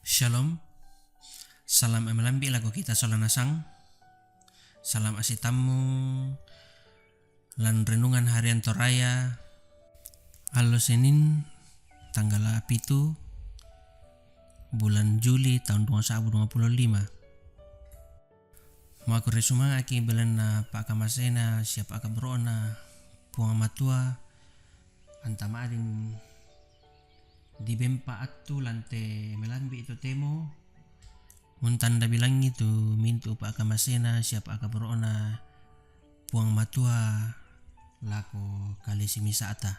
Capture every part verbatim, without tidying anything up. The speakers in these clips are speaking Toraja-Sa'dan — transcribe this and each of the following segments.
Shalom. Salam malambi' lako kita sola nasang. Salam asitammu lan renungan harian Toraya, allo Senin, tanggal pitu bulan Juli tahun dua ribu dua puluh lima. Makurre sumanga'ki belanna pa'kamasena siap akaboro'na Puang Matua, anta ma'din dibempa attu lante melambi' totemo, untanda bilangngi tu mintu' pa'kamasena siap akaboro'na Puang Matua lako kale simisa'ta.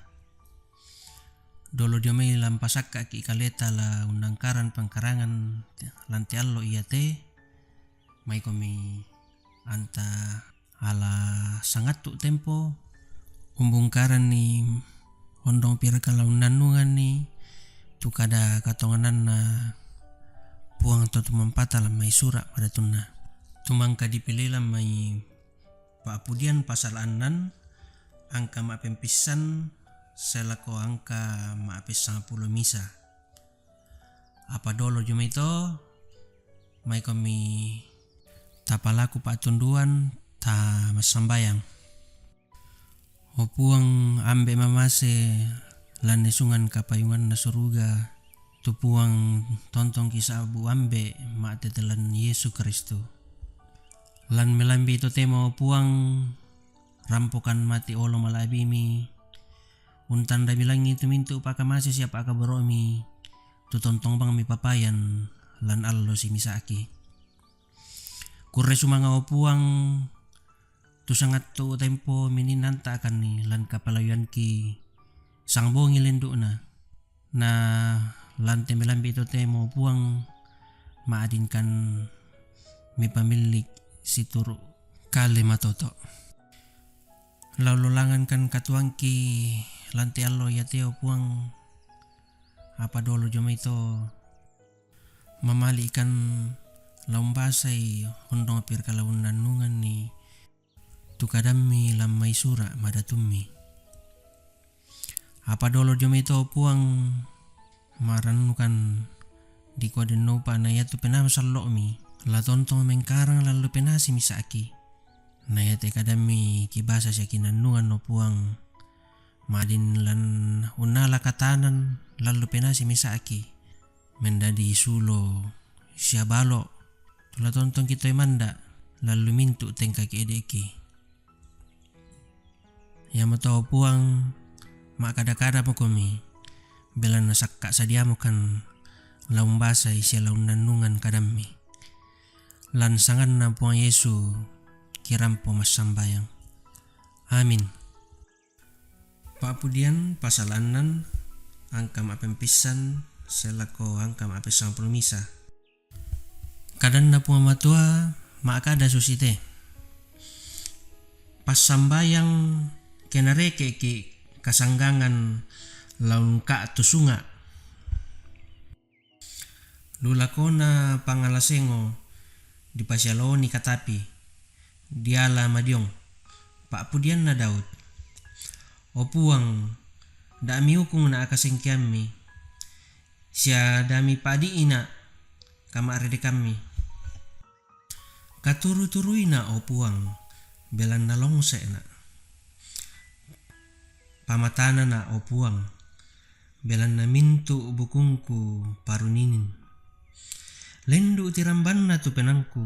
Dolo dio mai lampasakka'ki kaleta la unnangkaran pangkarangan lante allo iate, maikomi anta ala sangattu tempo umbungkaranni ondong piraka la unnannunganni tu kada katongananna Puang to tumampata lan mai sura' padatunna. Tumangka dipilei lan mai Pa'pudian pasal annan, angka ma'pempissan selako angka ma'pessangpulo misa. Apa dolo jomai to, maikomi tapalaku pa'tunduan, ta massambayang. O Puang, ambe' mamase lan nesungan kapayunganna suruga, tu Puang tontongki sa'bu ambe' ma'tete lan Yesu Kristu. Lan melambi' totemo, o Puang, rampokan mati olo mala'bimi, untanda bilangngi tu mintu' pa'kamase siap akaboro'mi, tu tontong bangmi papayan lan allo simisa'ki. Kurre sumanga', o Puang, tu sangattu tempo mininanta'kanni lan kapalayoanki sangbongi lendu'na. Na lante melambi' totemo, Puang, ma'dinkan mipamillik situru' kale matoto'. Laulolangangkan katuoangki lante allo iate, o Puang, apa dolo jomai to mamali'kan la umbasai ondong piraka la unnannunganni tu kadammi lan mai sura' madatummi. Apa dolo jomai to, Puang, marannukan dikua dennopa na iatu penaa sallo'mi, la tontong mengkarang lallu penaa simisa'ki. Na iate kadammi kibasa siaki nannungan, o Puang, ma'din lan unnala katanan lallu penaa simisa'ki. Mendadi sulo sia balo', tu la tontongki toe manda' lallu mintu' tengka ke'de'ki. Iamoto, o Puang, ma'kada-kada mokomi, belanna sakka' sadiamokan la umbasai sia la unnannungan kadammi. Lan sanganna Puang Yesu kirampo massambayang. Amin. Pa'pudian pasal annan, angka ma'pempissan selako angka ma'pessangpulo misa. Kadanna Puang Matua ma'kada susite, passambayang ke nareke'ki' kasanggangan laung ka'tu sunga'. Lu lakona pangala sengo dipasialoni katapi, diala madiong. Pa'pudianna Daud. O Puang, da' miukung na' akasengkeammi, sia da' mipa'di'ina' kama'redekammi. Katuru-turuina', o Puang, belanna longse'na'. Pamatanana', o Puang, belanna mintu' bukungku paruninin. Lendu' tirambanna tu penaangku.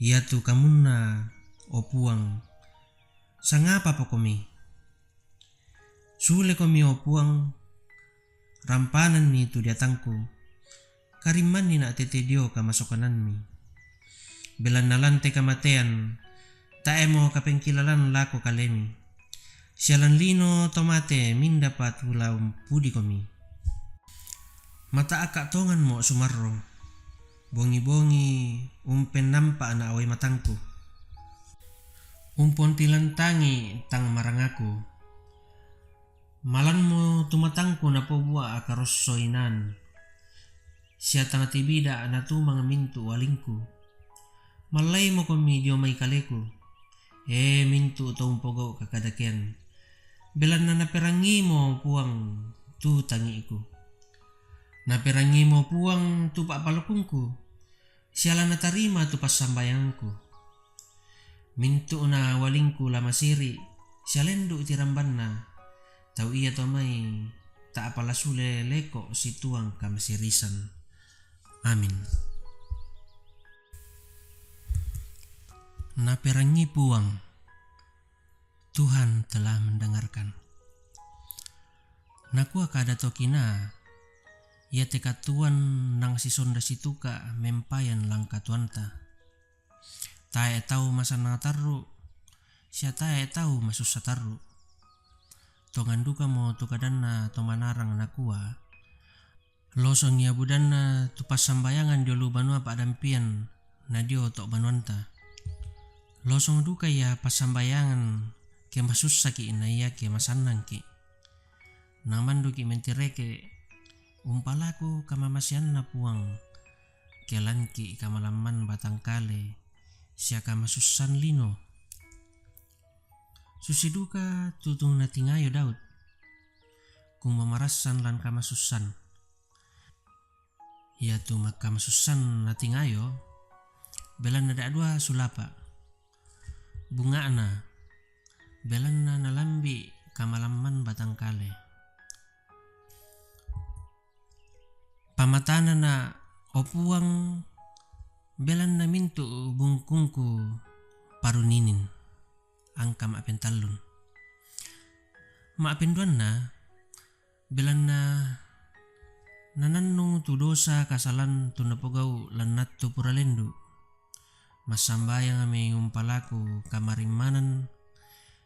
Iatu kamunna, o Puang, sangapapakomi. Sulekomi, o Puang, rampananni tu diatangku, karimmannina' tete dio kamasokanammi. Belanna lante kamatean, tae'mo kapengkilalan lako kalemi. Sia lan lino to mate mindapa tu la umpudikomi. Mata'akka' tonganmo sumarro, bongi-bongi umpennampa' na' wai matangku. Umpontilantangi tang marangaku. Malanmo tu matangku napobua' akarosso inaan, sia tang tibida' natumang mintu' alingku. Mallaimokomi dio mai kaleku, e mintu' to umpogau' kakadakean, belanna naperangngimo Puang tu tangi'ku. Naperangimo Puang tu pa'palakungku, siala natarima tu passambayangku. Mintu'na walingku la masiri', sialendu' tirambanna, tau ia to mai ta'pala sule leko' situang kamasirisan. Amin. Naperangi Puang. Tuhan telah mendengarkan. Nakua kada to kinaa, iate katuoan nangsisonda situka mempayan lan katuoanta. Tae' tau masannang tarru', sia tae' tau masussa tarru'. Tongan dukamo tu kadanna to manarang nakua, losong ia budanna tu passambayangan dio lu banua pa'dampian na dio to' banuanta. Losong duka ia passambayangan ke masussaki' na ia ke masannangki'. Namanduki' mentireke', umpalaku kamamaseanna Puang, ke lanki' kamalamman batangkale sia kamasussan lino. Susi duka tutung natingayo Daud, kumua marassan lan kamasussan. Iatu makkamasussan natingayo, belanna da'dua sulapa'. Bunga'na, belanna nalambi' kamalamman batangkale. Pamatanana, o Puang, belanna mintu' bungkungku paruninin, angka ma'pentallun. Ma'penduanna, belanna nanannung tu dosa kasalan tu napogau' lan attu pura lendu'. Massambayangmi umpalaku kamarimmanan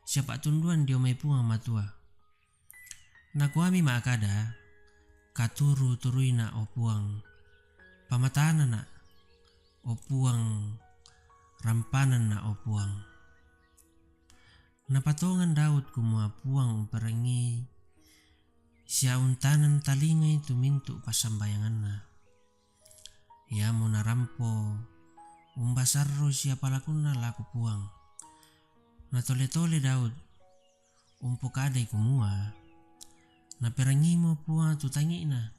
sia pa'tunduan dio mai Puang Matua. Nakuami ma'kada, katuru-turuina, o Puang, pamatanana, o Puang, rampananna, o Puang. Napatongan Daud kumua Puang umperangii sia untanan talingai tu mintu' passambayanganna. Iamo narampo umbasarro sia palakunna lako Puang. Natole-tole Daud umpokadai kumua, naperangimo Puang tu tangi'na.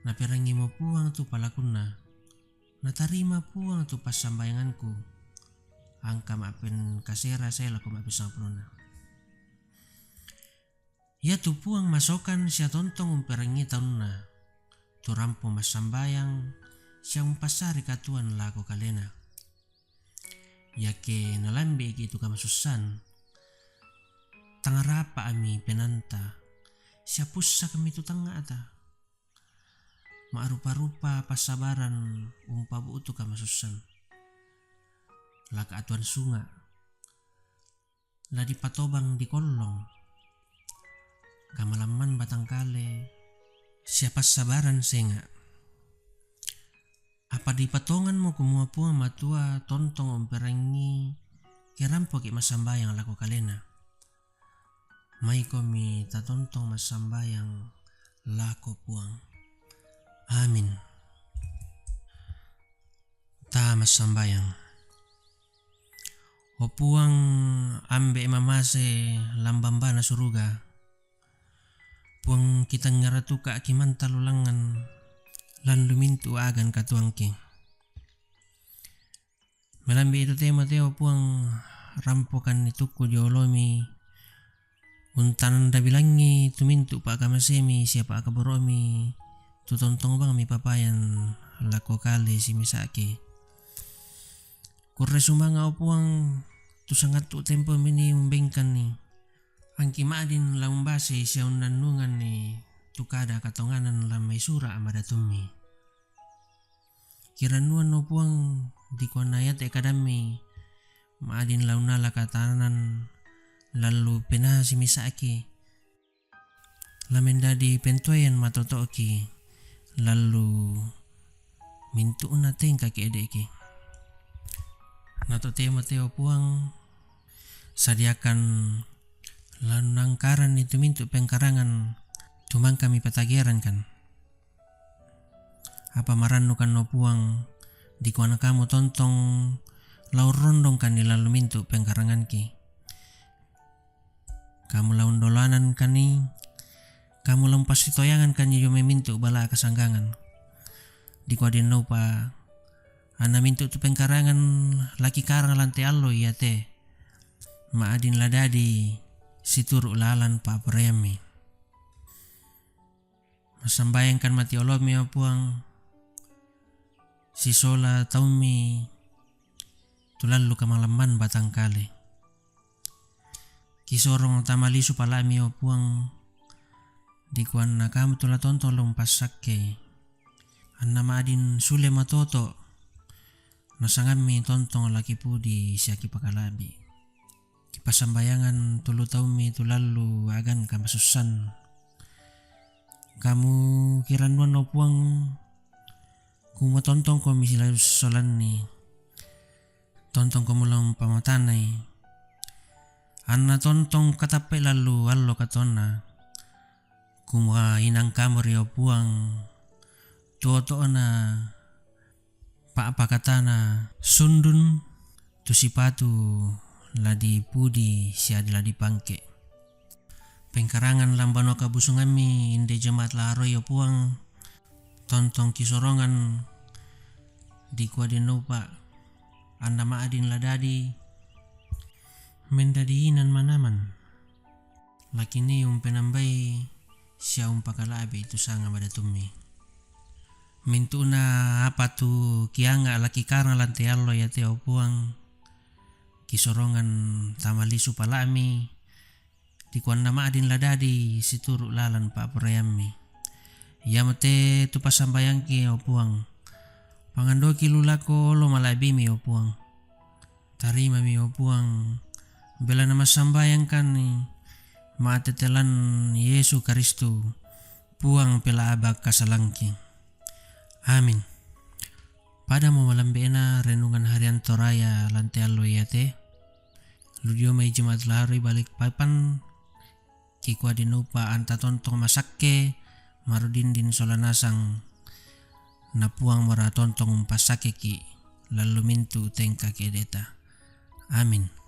Naperangimo Puang tu palakunna. Natarima Puang tu passambayanganku, angka ma'penkasera sae lako ma'pessangapulona. Iatu Puang masokan sia tontong umperangii taunna, tu rampo massambayang sia umpassare katuoan lako kalena. Iake nalambi'ki' tu kamasussan, tangarapa'mi penaanta, sia pussakmi tu tangnga'ta. Ma'rupa-rupa passabaran umpabu'tu kamasussan. La ka'tuan sunga', la dipatobang dikollong, kamalamman batangkale, sia passabaran senga'. Apa dipatonganmo kumua Puang Matua tontong umperangii ke rampoki' massambayang lako kalena. Maikomi tatontong massambayang lako Puang. Amin. Ta massambayang. O Puang, Ambe' mamase lan bambana suruga, Puang, kitangngaratuka' kimantalu langngan lan lumintu' agan katuoangki. Melambi' itu temo teo Puang, rampokanni tukku dio olomi, untanan dabilangngi tumintu' pa'kamasemi sia pa'kaboro'mi, tu tontong bang mipapayan lako kale simisa'ki. Kurre sumanga' o Puang, tu sangattu tempo mini umbengkanni. Angki ma'din la umbasei sia unnannunganni tu kada katonganan lan mai sura' madatummi. Kirannuan o Puang dikuana iate kadammi, ma'din la unnala katanan lallu penaa simisa'ki. La mendadi pentoean matoto'ki, lallu mintu'na tengka ke'de'ki. Na totemo teo Puang, sadiakan la unnangkaranni tumintu' pengkarangan tu mangka mipatagerankan. Apa marannukanno Puang, dikuana kamu tontong la urrondongkanni lallu mintu' pengkaranganki. Kamu la undolanankanni, Kamu la umpasitoyangan kan io mai mintu bala kasanggangan. Dikua di naupa, anna mintu tu pengkarangan la kikarang lan te allo iate, maadin la dadi situru lalan pa'poraiammi. Massambayangkan mati olomi, o Puang, sisola taummi tu lallu kamalamman batang kale. Kisorong tama lisu pala'mi, o Puang, dikuanna kamu tu la tontong la umpassakkei. Anna ma'din sule matoto, nasangammi tontong la kipudi siakipakala'bi. Kipassambayangan tulu taummi tu lallu agan kamasussan. Kamu kirannuan, o Puang, kumua tontongkomi silalu solanni. Tontongkomu la umpamatanai. Anna tontong katappai lallu allo katonna. Kumua inang kamu ri, o Puang, tuoto'na pa'pakatana sundun tu sipatu la dipudi siadi la dipangke. Pengkarangan lan banua kabusungammi inde jemaat laharoi, o Puang, tontong kisorongan dikua di naupa, anna ma'din la dadi mendadi inan manaman. La kinii umpenambai sia umpakala'bi tu sanga madatummi. Mintu'na apa tu kianga la kikarang lan te allo iate, o Puang, kisorongan tama lisu pala'mi, dikuanna ma'din la dadi situru lalan pa'poraiammi. Iamo te tu passambayangki, o Puang. Pangandoki lu lako olo mala'bimi, o Puang. Tarimami, o Puang, bela namassambayangkanni ma'tete lan Yesu Karistu, Puang pela'ba kasalangki. Amin. Padamo malambe'na renungan harian Toraya lan te allo iate. Lu dio mai jemaat laharoi Balikpapan, kikua di naupa anta tontong masakke, marudindin sola nasang, na Puang mara tontong umpassakkeki lallu mintu tengka kedeta. Amin.